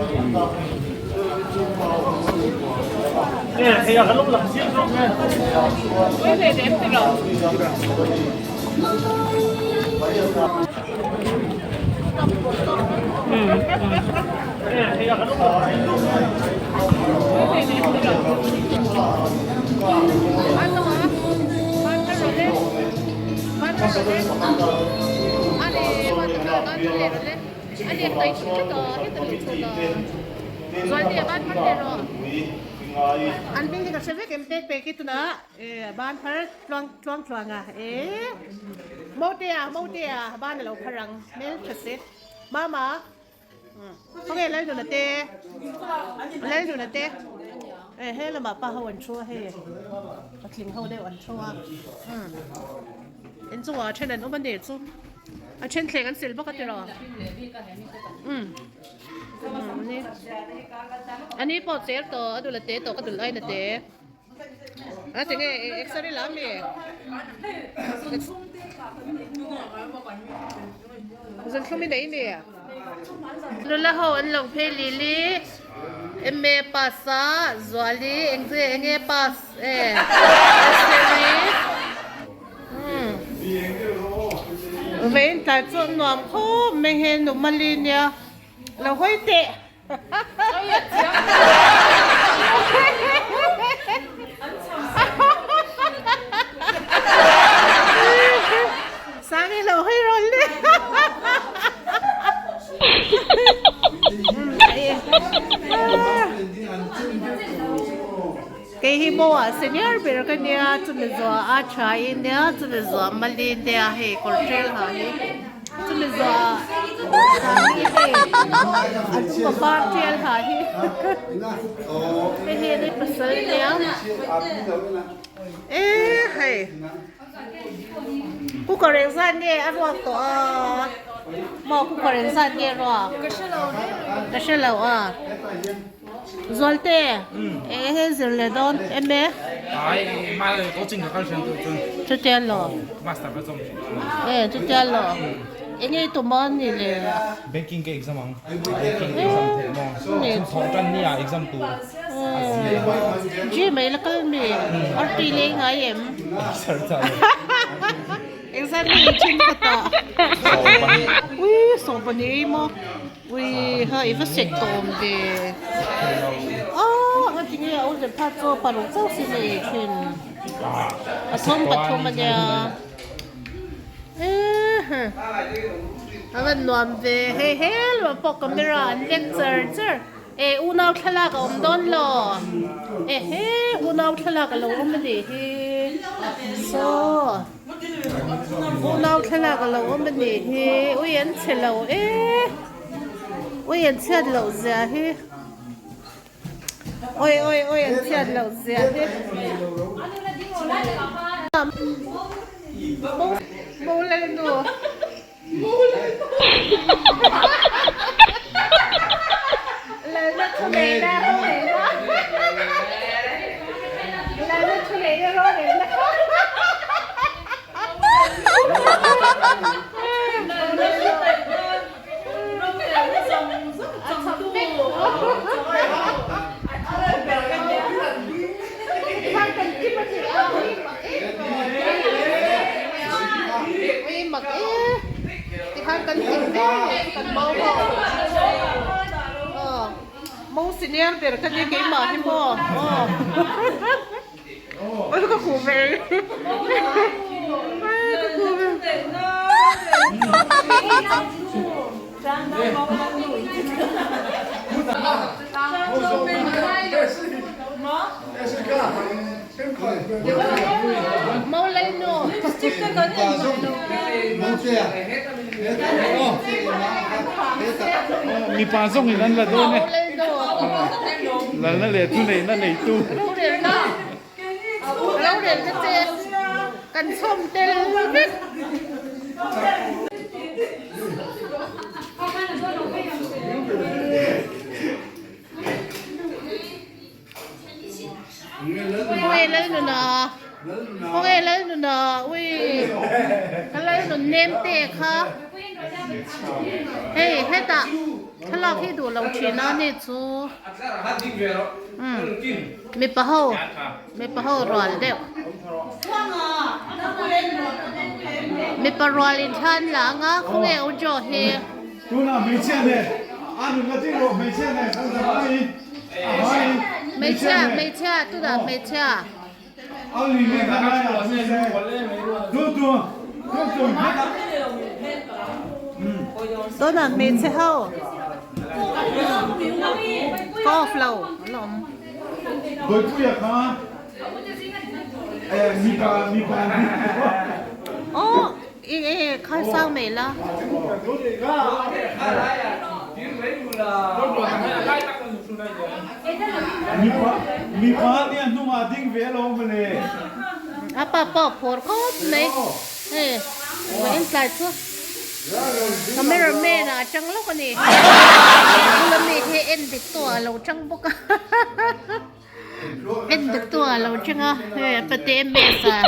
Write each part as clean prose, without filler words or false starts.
An hming hi ka hre vek em pek pek hi tunah ban phar tluang tluang tluang a e Motea Motea ban a lo phar ang hmel tha se Mama khawnge Lalnuna te Lalnuna te e he lamah pa ho an thu a hei patling ho deuh an thu a inchungah a then an awm a ni chu a then thleng an sil bawk a tiraw umm ani pawh cher tawh a dul a te tawh ka dul ain a te. A tinge x-ray la ami? Zanthlum i nei mi? Nula ho an lo phei li li MA pass a Zuali eng enge pass e x-ray umm Vein tlai chu an nuam khawp mai he nu mali nia lo hawi teh. Sangi lo hei rawn le. Kei hi maw ah senior ber ka nia chumi zuah a tha in nia chumi zuah mali nia hei kawr tel ha hi. Chumi zuah Sangi hei an upa par tial ha hi hei hi ani pasal nia e hei cooker eng zat nge a ruak tawh a maw cooker eng zat nge a ruak ka hre lo a. Zualte eng he zir leh dawn em e? Ai mal coaching ka kal thin tu chu. Chutia lo. Master ka zawm thin. E chutia lo. Eng nge tum a ni le? Banking ka exam ang. Banking exam thei maw. Chhun thawh tan ni ah exam tur. Gym ei la kal mi? Artui lei ngai em? Sir cha lo. Exam hi thin khat ah. Ui 12 ei maw. Ui ha i va sek tawm ve aw a tinge a awm phat chu paruk chauh si nei thin a thawm pathum a nia ehe a van nuam ve hei helmah pawh camera an lek char char e unau thlalak a awm dawn lo ehe unau thlalak a lo awm a nih hi saw. Unau thlalak a lo awm a nih hi ui an chhe lo e ui an chhiat loh zia hi oi oi oi an chhiat loh zia hi mo lalnu lalna thu neihna ro neihna lalna thu neihna ro neihna Ui mak e tikhan kan thing ber leh chu kan bo ho aw mo senior ber kha ni keimah hi maw aw ui ka khuh ve ka khuh ve. Mipa zawng in an la dawn e. Lalna leh thu neihna neitu. Rorelna che kan chhawm tel vek. Khawnge Lalnuna khawnge Lalnuna ui ka Lalnun nem te kha hei hetah. Thlalak hi duh lo thin a ni chu umm mipa ho mipa ho rual deuh mipa rual in thla an la ang a khawnge u Joe hi. Hmeichhia hmeichhia tunah hmeichhia. Tunah hmeichhe ho ka off lo an awm. Aw i khar sang mai la. A pa pawh phur khawp mai hei vawiin tlai chu camera man ah a tang lawk a ni bula mi hi en dik tu ah a lo tang bawk a en dik tu ah a lo tang a hei a pate mess ah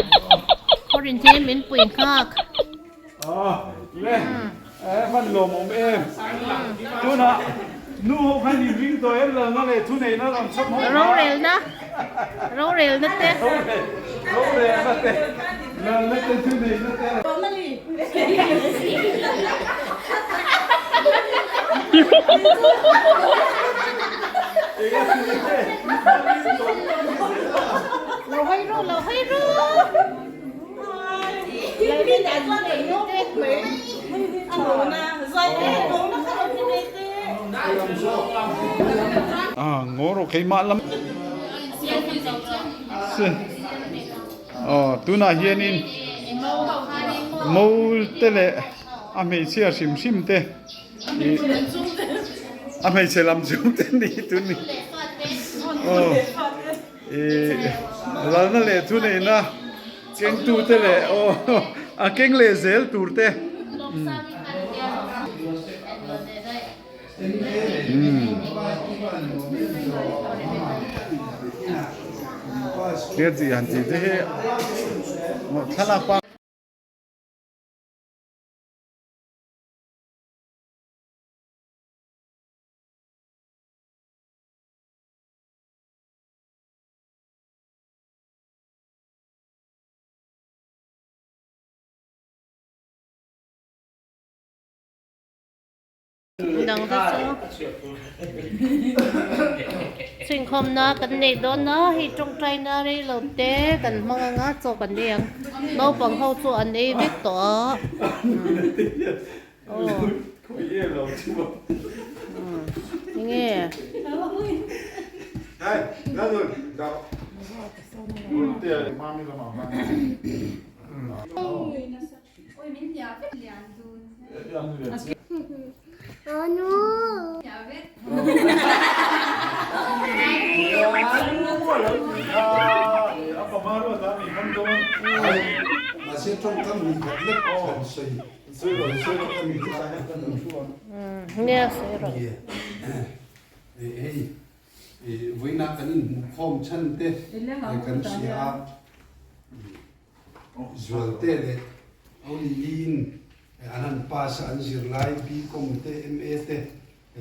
kawr in hi min pui nghak. Rorelna rorelna te. Lo hawi ru lo hawi ru. Tunah hianin mo te leh a hmeichhia hrim hrim te ih a hmeichhe lam chung te ni tun ni aw. Ih lalna leh thuneihna kengtute leh aw a keng leh zel tur te Hriat han tih te hi thlalak pa. Dang te chu chhunkhawmna kan nei dawn a hei tawngtaina rei lo te kan hmang anga chaw kan ei ang naupang ho chu an ei vek tawh a aw enge. Zualte leh Aulili-in an han pass a, an zirlai BCom te, MA te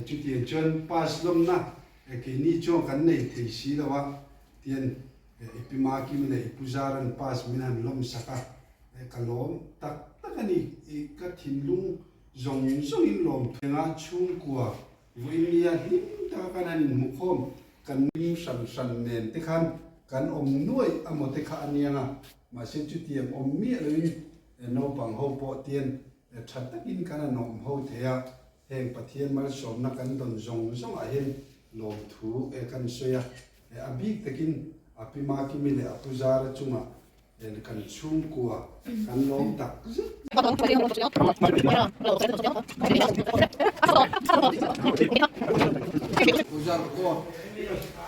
chutiang chuan pass lawmna keini chuan kan nei thei si lo a, tian i Pi Makimi leh i Pu Zaran pass min han lawm sak a, ka lawm tak tak a ni, ka thinlung zawng zawngin lawm thlenga chhungkua Vawinia hlim taka kan han inhmukhawm kan nim hran hran nen te khan kan awm nuaih a maw te kha a niang a, mahse chutiang awm miah loin naupang ho pawh tian tha takin kan han awm ho thei a, heng Pathian malsawmna kan dawn zawng zawngah hian lawmthu kan sawi a, a bik takin a Pi Makimi leh a Pu Zara chungah Kan chhungkua kan lawm tak zet. Puzar court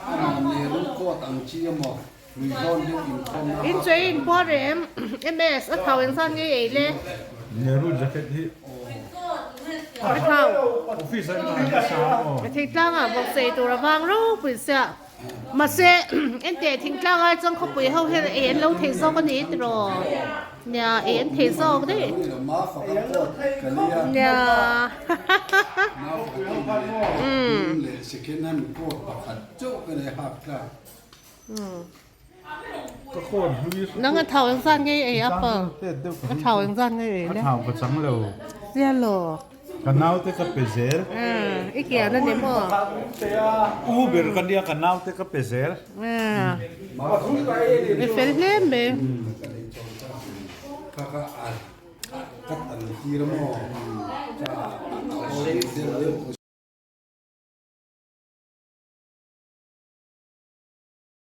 emaw Nehru court ang chi emaw lui zawn deuh inkhawmna In chei in puar em? MS a thau engzat nge ei le? Nehru jacket hi A thau. Office ah in ang nasa aw. A thei tlangah vawk sei tur a vang ropui sia. Mahse ente thingtlang ai chuan khawpui ho hian ei an lo thei zawk a ni tiraw? Nia ei an thei zawk daih. Nia Nang a thau engzat nge i ei apple? A thau engzat nge i ei le? A thau ka chang lo. Sia lo. Ka naute ka pe zel. I kian a ni maw? U ber ka nia ka naute ka pe zel. I fel hle mai.